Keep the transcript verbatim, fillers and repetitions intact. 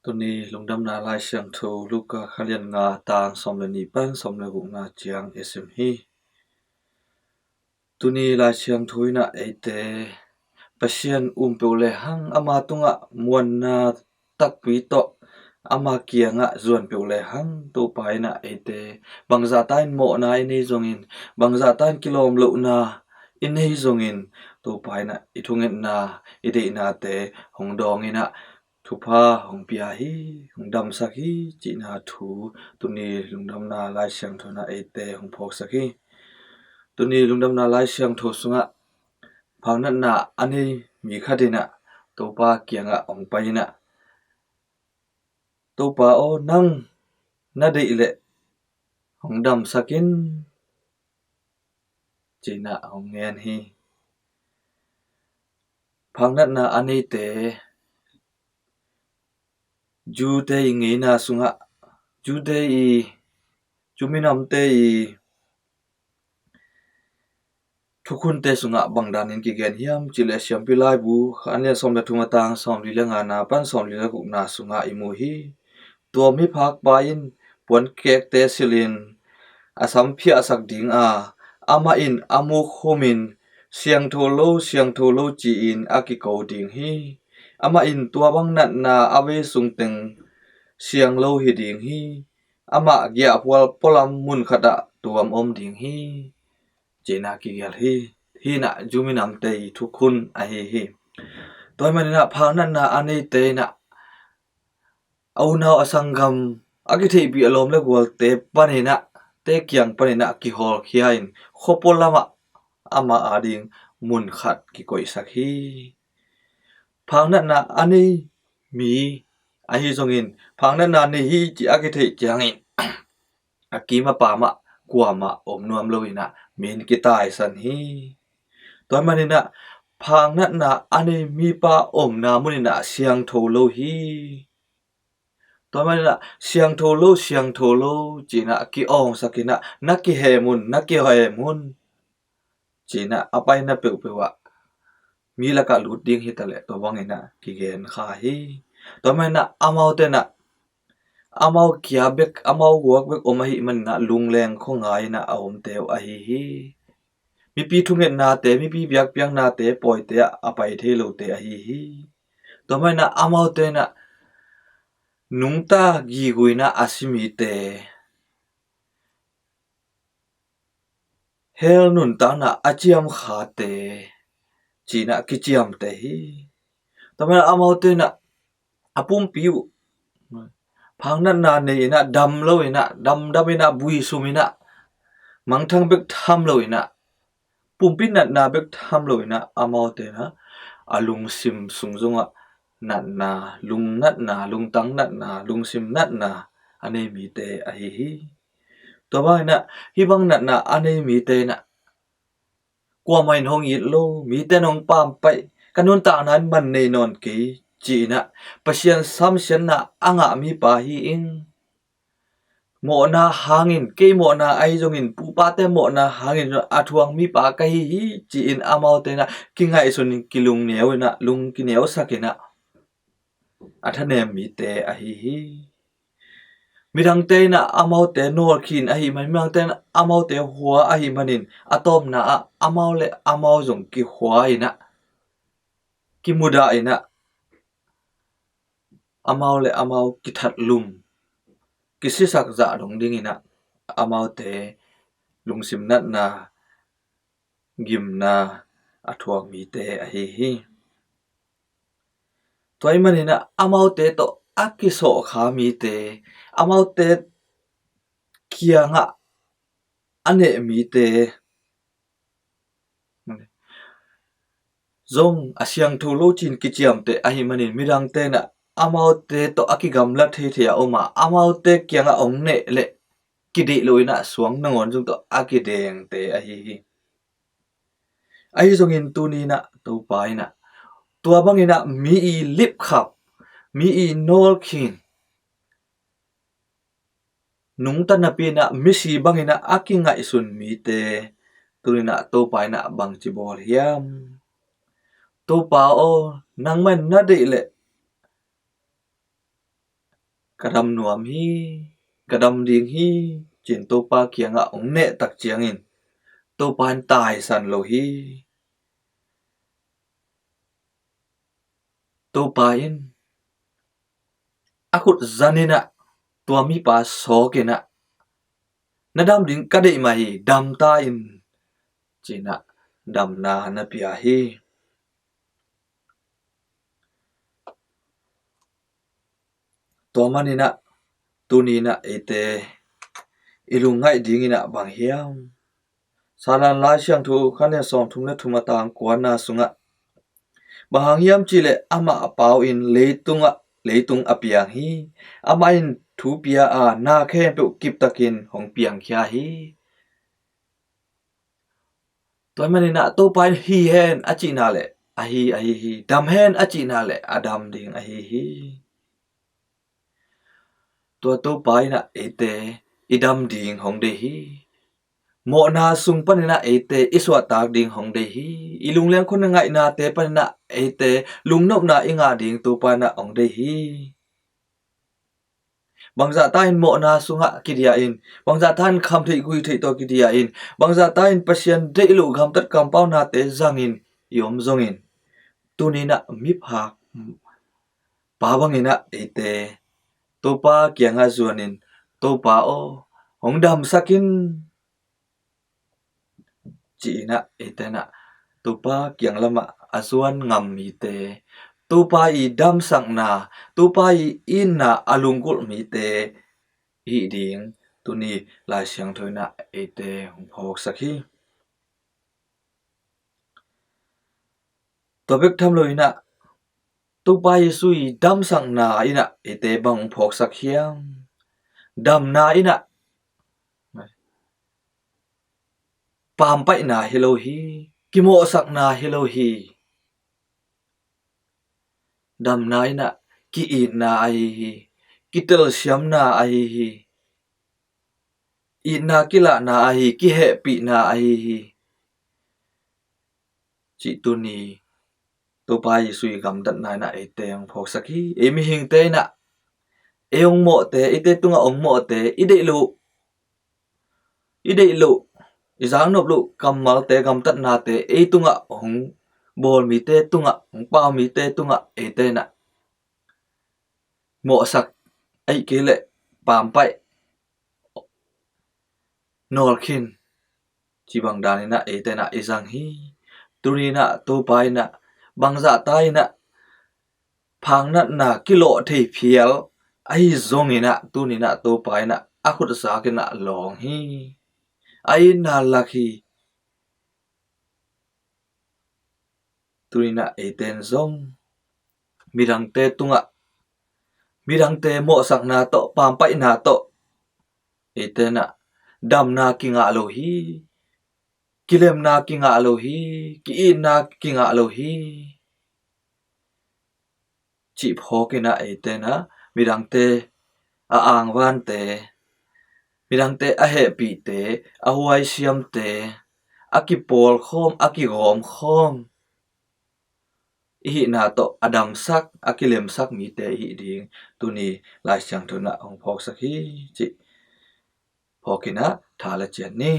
Tuni lungdamna Lai Siangtho Luka kha lian nga, tang sawm le nih pan sawm le gukna ciang i sim hi. Tuni Lai Siangtho in ah eite Pasian um peuh lehang, ama tungah muanna takpi tawh ama kiangah zuan peuh lehang, Topa in ah eite bangzahta in mawhna i nei zongin, bangzahta in kilawm lohna i nei zongin, Topa in ah i thungetna, i deihnate hong dawng in ah thupha hong pia hi, hong damsak hi cihna thu tuni lungdamna Lai Siangtho in ah eite hong phawksak hi. Tuni lungdamna Lai Siangtho sungah phangnatna a nei mi khat in ah Topa kiangah hong pai in ah, "Topa aw, nang na deih leh hong damsak in," ci-in ah hong ngen hi. Phangnatna a neite, Jew-te i ngeina sungah, Jew-te i, Jew minamte i thukhunte sungah bang danin kigen hiam cih leh, Siampi Laibu kha lian sawm le thum, a tang sawmli le ngana pan sawmli le gukna sungah i mu hi. Tua miphakpa in puankekte silhin a sam phiahsak ding a, amah in a muk humin, "Siangtho lo, siangtho lo," ci-in a kiko ding hi. Amah in tua bang natna a vei sungteng siang lo hi ding hi. Amah giahphual pualam mun khatah tuam om ding hi, ci-in ah kigelh hi. Hih in ah Jew minamte i thukhun ahi hi. Tua ahih manin ah phangnatna a neite in ah a unau a sanggam, a kitheihpih a lawm le gualte panin ah, te kiang panin ah kihawlkhia in, khuapua lamah ama ading mun khat kikoihsak hi. Phangnatna a nei mi ahi zongin, phangnatna nei hi cih a kitheih ciangin a kim a pam ah kuamah om nuam lo in ah min kitaisan hi. Tua ahih manin ah phangnatna a nei mipa omna mun in ah siangtho lo hi. Tua ahih manin ah siangtho lo, siangtho lo ci-in ah ki-awngsak in ah, "Na kihem un, na kihem un," ci-in ah a paina peuhpeuh ah mi lakah lut ding hi taleh tua bangin ah kigen kha hi. Tua ahih manin ah amaute in ah amau kia bek, amau guak bek om ahih manin ah lungleng khuangai in ah a omte uh ahi hi. Mipi thungetnate, mipi biakpiaknate pawite ah a pai thei lote ahi hi. Tua ahih manin ah amaute in ah nungta gigui in ah a si mite, hell nuntakna a ciam khate ci-in ah kiciamteh hi. Tua ahih manin ah amaute in ah a pumpi uh phangnatna nei in ah dam lo in ah, damdam in ah, buisum in ah, mangthang bek tham lo in ah, pumpi natna bek tham lo in ah, amaute in ah a lungsim sung zongah natna, lungnatna, lungtang natna, lungsim natna a nei mite ahi hi. Tua bangin ah hih bang natna a nei mite in ah kuamah in hong it lo, mite in hong pampaih, ka nuntakna in man nei nawn kei ci-in ah Pasian samsiatna a ngah mipa hi ing. Mawhna hangin, kei mawhna ahi zongin, pupate mawhna hangin a thuak mipa ka hi hi ci-in amaute in ah kingaihsun in, kilungneu in ah, lung kineusak in ah a thanem mite ahi hi. Midangte in ah amaute nawlkhin ahih manin, midangte in ah amaute hua ahih manin, a tawpna ah amau le amau zong kihua in ah, kimudah in ah, amau le amau kithatlum, kisisak zah dong dingin ah amaute lungsim natna, gimna a thuak mite ahi hi. Tua ahih manin ah amaute tawh a kisawhkha mite, amaute kiangah a neh mite zong a siangtho lo ci-in kiciamteh ahih manin, midangte in ah amaute tawh a kigamla theithei a om a, amaute kiangah hong neh leh kideih lo in ah suang nangawn zong tawh a kidengte ahi hi. Ahi zongin tuni in ah Topa in ah tua bangin ah mi i lipkhap, mi i nawlkhin, nungta napi in ah misi bangin ah a kingaihsun mite tuni in ah Topa in ah bangci bawl hiam? "Topa aw, nangmah in na deih leh ka dam nuam hi, ka dam ding hi, ci-in Topa kiangah hong neh tak ciangin Topa in taisan lo hi. Topa in a khut zanin ah tua mipa sawkin ah, "Na dam ding ka deih mah hi, dam ta in," ci-in ah damna na pia hi. Tua manin ah tuni-in ah eite i lungngaih dingin ah bang hiam? Salan Lai Siangtho khanin sawmthum le thum a tang kuana sungah, "Bang hang hiam cih leh amah a pau in leitungah, leitung a piang hi. Amah in thu pia a, na khempeuh kiptakin hong piangkhia hi." Tua manin ah Topa in hi hen a cihna leh a hi, a hi hi. Dam hen a cihna leh a dam ding a hi hi. Tua Topa in ah eite i dam ding hong deih hi. Mawhna sung panin ah eite i suahtak ding hong deih hi. I lungleng khun ngaihnate panin ah eite lungnopna i ngah ding Topa in ah hong deih hi. Bangzah ta in mawhna sungah kidiah in, bangzah ta in kham theih gui theih tawh kidiah in, bangzah ta in Pasian deih loh gamtat kampaunate zangin i om zongin, tuni-in ah miphak pa bangin ah eite Topa kiangah zuanin, "Topa aw, hong damsak in," ci-in ah eite in ah Topa kiang lamah a zuan ngam mite, Topa i damsakna, Topa i itna a lunggulh mite i hih ding tuni Lai Siangtho in ah eite hong phawksak hi. Tua bek tham loin ah Topa Jesu i damsakna in ah eite bang hong phawksak hiam? Damna in ah pampaihna hi lo hi, kimawhsakna hi lo hi. Damna in ah ki-itna ahi hi, kitelsiamna ahi hi, itna kilahna ahi hi, kihehpihna ahi hi, cih tuni Topa Jesu i gamtatna in ah eite hong phawksak hi. Ei mihingte in ah ei hong mawhte, eite tungah hong mawhte, i deih loh, i deih loh, i zaknop loh kammalte, gamtatnate ei tungah hong bawl mite tungah, hong pau mite tungah eite in ah mawhsak, ahih kei leh pampaih, nawlkhin, cih bang dan in ah eite in ah i zang hi. Tuni in ah Topa in ah bangzah ta in ah phangnatna kilawh thei phial ahi zongin ah tuni in ah Topa in ah a khut zakin ah lawng hi. A itna lak hi. Tuni in ah eite in zong midangte tungah, midangte mawhsakna tawh, pampaihna tawh eite in ah damna kingah lo hi, kilemna kingah lo hi, ki-itna kingah lo hi, cih phawk in ah eite in ah midangte a angvante, midangte a hehpihte, a huaisiamte, a kipawlkhawm, a kigawmkhawm, i hihna tawh a damsak, a kilemsak mite i hih ding tuni Lai Siangtho in ah hong phawksak hi, cih phawk in ah tha la ciat ni.